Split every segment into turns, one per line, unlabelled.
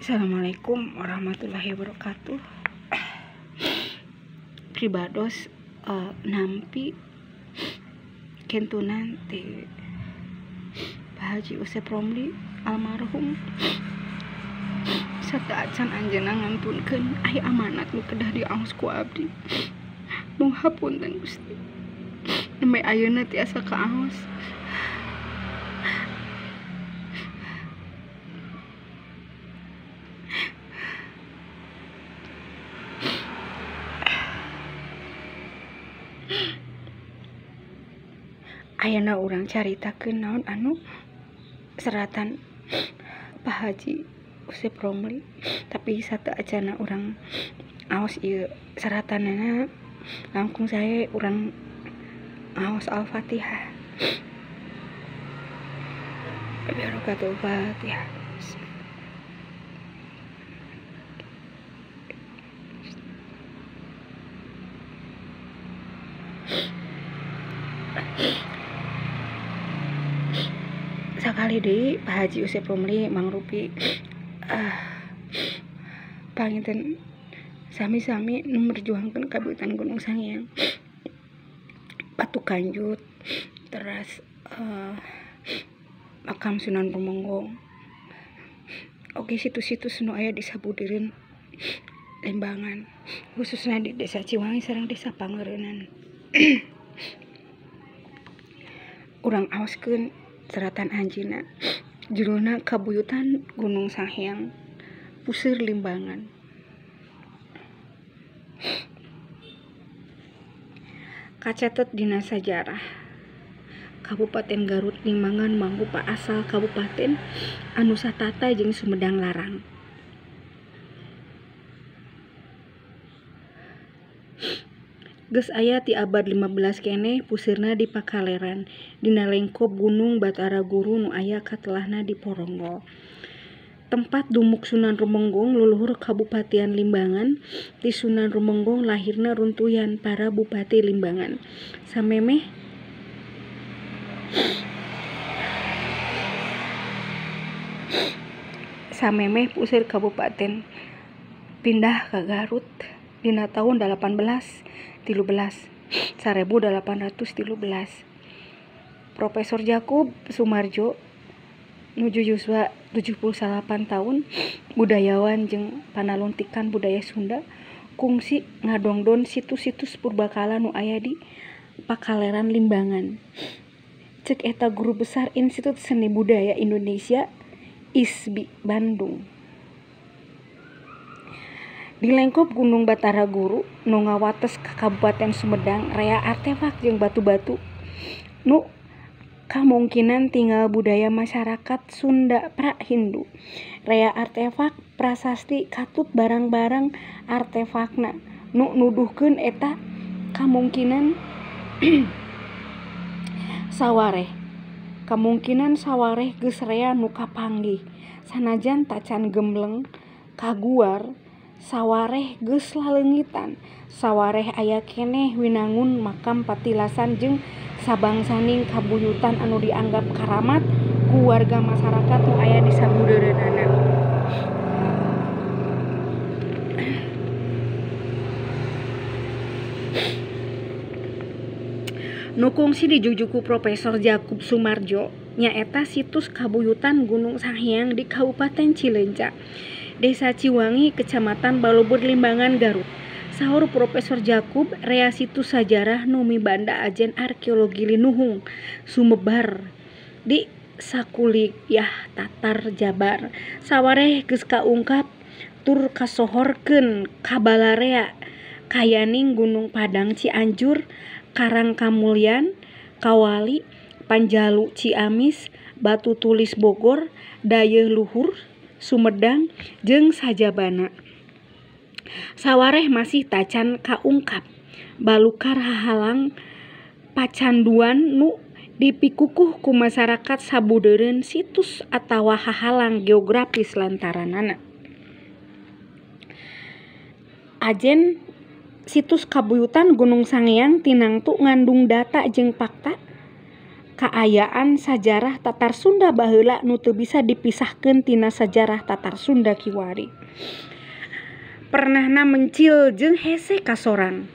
Assalamualaikum warahmatullahi wabarakatuh. Pribados nampi kentunan ti Pak Haji Usep Romli almarhum sateuacan anjeunna ngantunkeun aya amanat nu kedah diaos ku abdi. Mung hapunten Gusti. Nembe ayeuna tiasa kaaos. Ayeuna urang caritakeun naon anu seratan Pak Haji Usep Romli, tapi sateuacanna urang aos ieu seratanana langkung sae urang aos Al-Fatihah. Barakatul Fatihah. Sakali deui Pak Haji Usep Romli mangrupi panginten sami-sami nu merjuangkeun kabuyutan Gunung Sanghyang, Batu Kanjut, teras makam Sunan Rumenggong. Oke, situs-situs nu aya di sabudireun Limbangan, khususnya di Desa Ciwangi sareng Desa Pangereunan. Urang aoskeun seratan anjeunna, judulna Kabuyutan Gunung Sanghyang Puseur Limbangan. Kacatet dina sajarah Kabupaten Garut Limbangan mangrupa asal kabupaten anu satata jeung Sumedang Larang. Geus aya ti abad 15 keneh puseurna di Pakaleran dina lengkop Gunung Batara Guru nu aya katelahna di Poronggol. Tempat dumuk Sunan Rumenggong luluhur Kabupatian Limbangan, ti Sunan Rumenggong lahirna runtuyan para bupati Limbangan. Samemeh puseur kabupaten pindah ka Garut dina tahun 1813. Profesor Jakub Sumarjo nuju yuswa 78 tahun, budayawan jeung panaluntikan budaya Sunda, kungsi ngadongdon situs-situs purbakala nu aya di Pakaleran Limbangan. Cek eta guru besar Institut Seni Budaya Indonesia ISBI Bandung. Di lengkop Gunung Batara Guru nu ngawates ka Kabupaten Sumedang rea artefak jeung batu-batu nu kamungkinan tinggal budaya masyarakat Sunda pra-Hindu. Rea artefak prasasti katut barang-barang artefakna nu nuduhkeun eta kamungkinan sawareh. Kamungkinan sawareh geus rea nu kapanggih sanajan tacan gembleng kaguar. Sawareh geus laleungitan, sawareh aya keneh winangun makam patilasan jeung sabangsaning kabuyutan anu dianggap karamat ku warga masyarakat nu aya di sabudeureunana. Nu kungsi dijujuk ku Profesor Jakub Sumarjo nyaeta situs kabuyutan Gunung Sanghyang di Kabupaten Cileunca, Desa Ciwangi, Kecamatan Balubur, Limbangan, Garut. Saur Profesor Jakub, rea situs sajarah nu mibanda ajen arkeologi linuhung sumebar di sakuliah Tatar Jabar. Sawareh geus kaungkap tur kasohorkeun kabalarea kayaning Gunung Padang Cianjur, Karang Kamulyan, Kawali, Panjalu Ciamis, Batu Tulis Bogor, Dayeuh Luhur Sumedang jeung sajabana. Sawareh masih tacan kaungkap balukar hahalang pacanduan nu dipikukuh ku masyarakat sabudeureun situs atawa hahalang geografis lantaranana. Ajen situs kabuyutan Gunung Sanghyang tinangtu ngandung data jeung fakta Kaayaan sajarah Tatar Sunda baheula nu teu bisa dipisahkeun tina sajarah Tatar Sunda kiwari. Pernahna mencil jeung hese kasorang.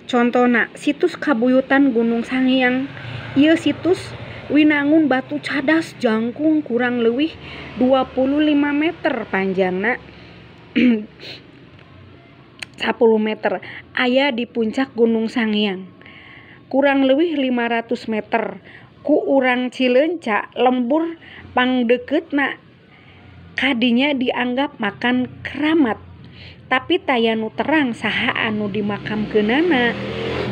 Contona situs kabuyutan Gunung Sanghyang. Ieu situs winangun batu cadas jangkung kurang leuwih 25 meter panjangna 10 meter aya di puncak Gunung Sanghyang kurang leuwih 500 meter ku urang Cileunca lembur pangdekeutna kadinya dianggap makan keramat tapi taya nu terang saha anu dimakamkeunana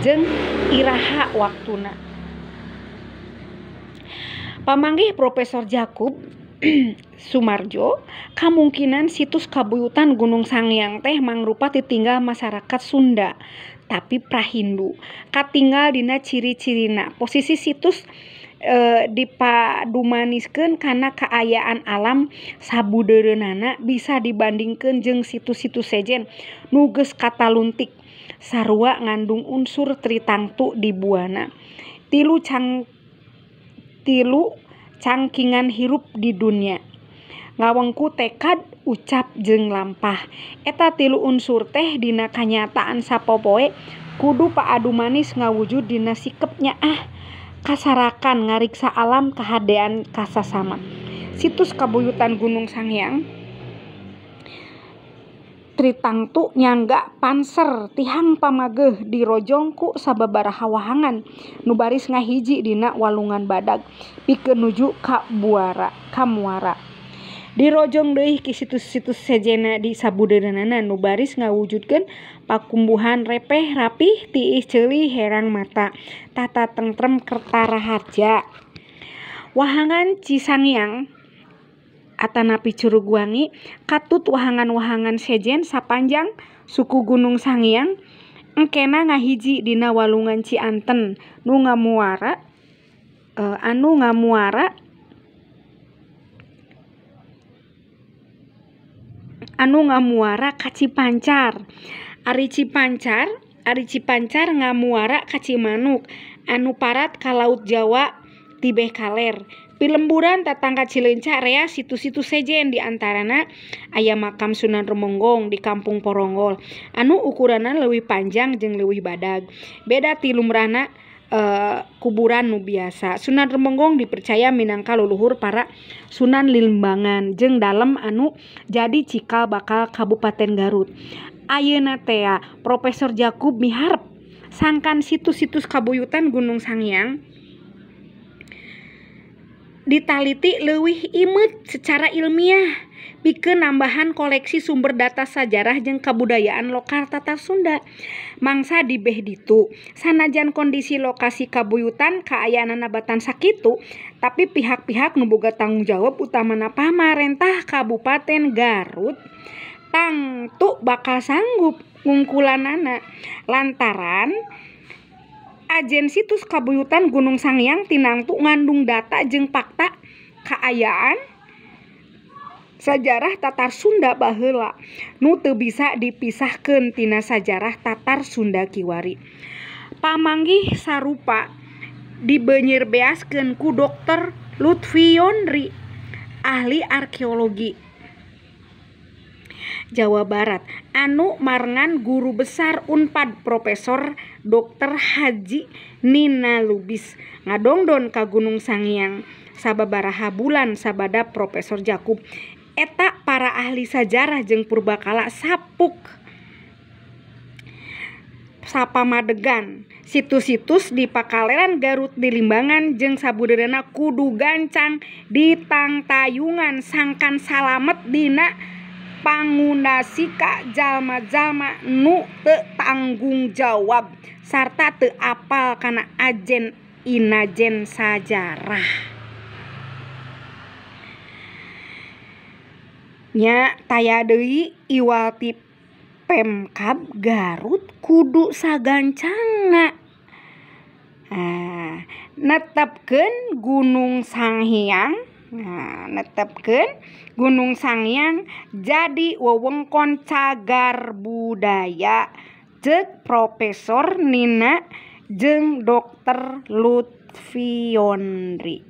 jeung iraha waktuna. Pamanggih Profesor Jakub Sumarjo, kamungkinan situs kabuyutan Gunung Sanghyang teh mangrupa titinggal masyarakat Sunda tapi prahindu. Katinggal dina ciri-cirina. Posisi situs dipadumaniskeun kana kaayaan alam sabudeureunana bisa dibandingkeun jeung situs-situs sejen nu geus kataluntik sarua ngandung unsur tritangtu di buana. Tilu cangkingan hirup di dunia ngawengku tekad ucap jeung lampah. Eta tilu unsur teh dina kanyataan sapopoe kudu paadu manis ngawujud dina sikep nyaah kasarakan ngariksa alam kahadean kasasama. Situs kabuyutan Gunung Sanghyang tritangtu nyangga panser tihang pamageuh dirojong ku sababaraha wahangan nu baris ngahiji dina walungan badag pikeun nuju ka buara ka muara. Dirojong deui ki situs-situs sejena di sabudeureunana nu baris ngawujudkeun pakumbuhan repeh rapih tiis ceuli herang mata tata tentrem kerta raharja. Wahangan Cisangyang atanapi Curugwangi katut wahangan-wahangan sejen sapanjang suku Gunung Sanghyang engkena ngahiji dina walungan Cianten nu ngamuara anu ngamuara ka Cipancar. Ari Cipancar ngamuara ka Cimanuk anu parat ka Laut Jawa tibeh kaler. Pilemburan tatangga Cileunca rea situs-situs sejen di antarana aya makam Sunan Rumenggong di Kampung Poronggol anu ukuranna leuwih panjang jeung leuwih badag. Beda ti lumrahna kuburan nu biasa. Sunan Rumenggong dipercaya minangka luluhur para Sunan Limbangan jeung dalem anu jadi cikal bakal Kabupaten Garut. Ayeuna tea Profesor Jakub miharep sangkan situs-situs kabuyutan Gunung Sanghyang ditaliti leuwih imeut secara ilmiah pikeun nambahan koleksi sumber data sajarah jeung kabudayaan lokal Tatar Sunda. Mangsa dibeh ditu sanajan kondisi lokasi kabuyutan kaayaanana batan sakitu tapi pihak-pihak nu boga tanggung jawab utamana pamarentah Kabupaten Garut tangtu bakal sanggup ngungkulanana lantaran ajen situs kabuyutan Gunung Sanghyang tinangtu ngandung data jeung fakta kaayaan sajarah Tatar Sunda baheula nu teu bisa dipisahkeun tina sajarah Tatar Sunda kiwari. Pamanggih sarupa dibenyirbeaskeun ku Dr. Lutfi Yondri, ahli arkeologi Jawa Barat anu marengan guru besar Unpad Profesor Dr. Haji Nina Lubis ngadongdon ka Gunung Sanghyang sababaraha bulan sabada Profesor Jakub. Eta para ahli sajarah jeung purbakala sapuk sapamadegan situs-situs di Pakaleran Garut di Limbangan jeung sabudeureunna kudu gancang ditangtayungan sangkan salamet dina pangundasi ka jalma-jalma nu teu tanggung jawab sarta teu apal kana ajen inajen sajarah. Nya taya deui iwal ti Pemkab Garut kudu sagancangna. Nah, netepkeun Gunung Sanghyang. Nah, netepkeun Gunung Sanghyang jadi wewengkon cagar budaya ceuk Profesor Nina jeung Dr. Lutfi. Lutfiondri.